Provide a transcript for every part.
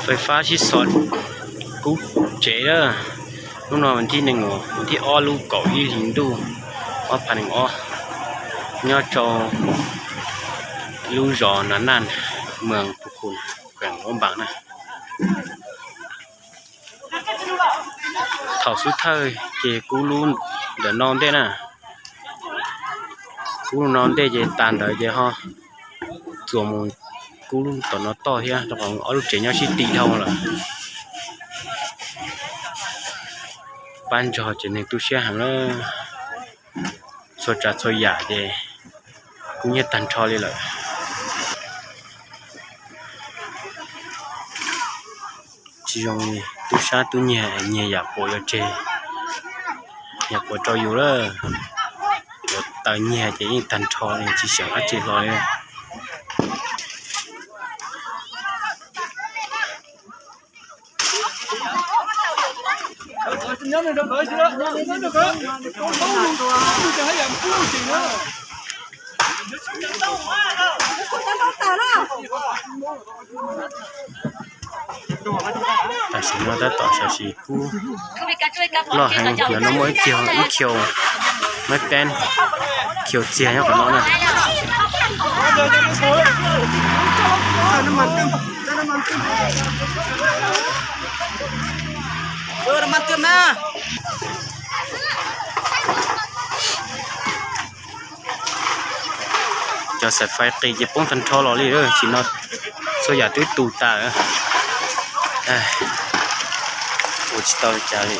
Pais fab sib xos kub tsev lawm. Hnub no vas thib nees, vas thib ob lub kaum ib hlis ntuj ob phav nees ob, nyob rau lub zos Nas Naj, moos Phu Khu, kheem Vaj Npaas na. Thaum xub thawj ces kub lub ntawm no ntej na, kub lub no ntej ces tas ntawd ces ho txuas mus kub lub tom no toj thiab, rau qhov ob lub tsev nyob sib tim dhau lawm. Pab ntsoog ces neeg tu siab heev lawm, txhua tsav txhua yam ces kub nyiag tag nrho li lawm. Tsis zoo li tub sab tub nyiag, nyiag yam puas yuav tseg, yam puas rau yus lawm. Yuav taws nyiag ces yeej tag nrho li, tsis xyeem dab tsi hlo li. Tam sim no tab tom sam sim kub loj heev, yog no muaj ib co, ib co mab teeb, co txiag nyob qhov no na. Cov xaim fais qis ces poob tag nrho los li, tam sim no txhua yam twb tu tas. Ua tsis tau li cas li.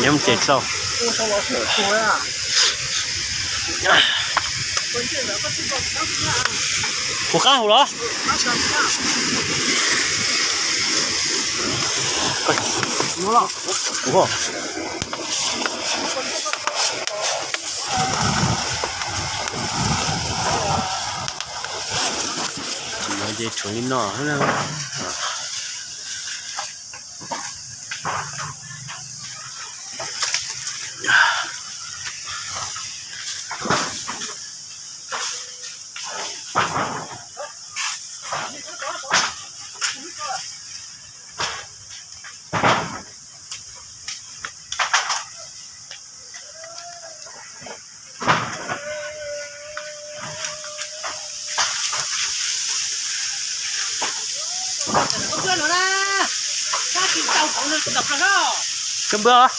Nyob ces tau. Kuv qab hauv los? Ces tshuav li no. Koj npawb.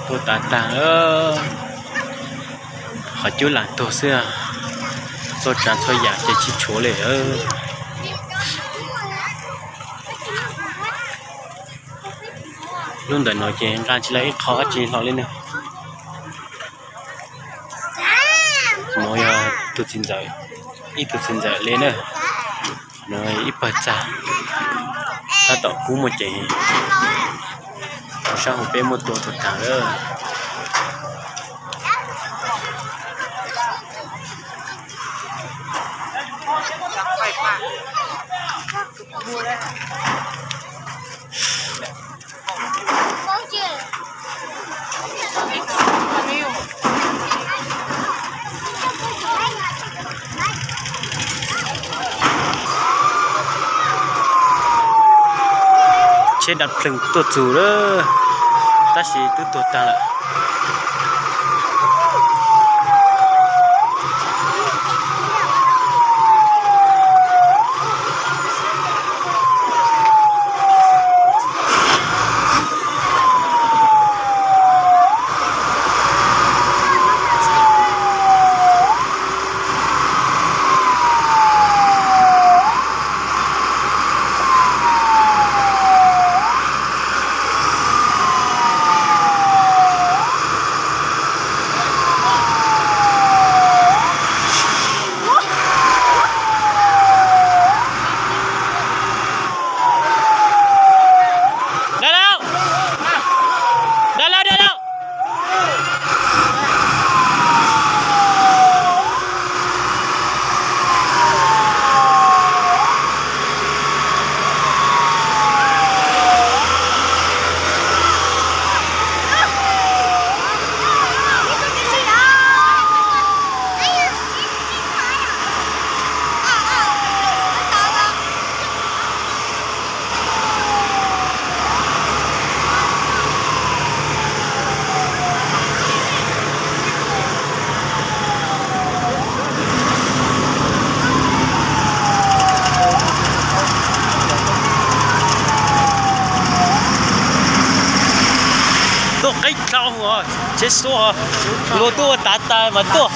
Tuag tas tag, qhov cub lam tuag xwb, txhua tsav txhua yam ces tsis tshuav li. Lub ntawm no ces nqa tsis tau ib qho dab tsi hlo li na. No yog tus txiv ntxawm, ib tug txiv ntxawm li na. No ib pawg txag, tab tom kub muaj ceem, sab hauv peb muaj tua tuag tag lawm. Seb dab plees tuaj txug lawm, tab sis twb tuag tag lawm. Dag lawm! Dag lawm, dag lawm! Tuaj qeeb dlhau, tsheb xuab, luag tuaj ua tav tas mas tuaj.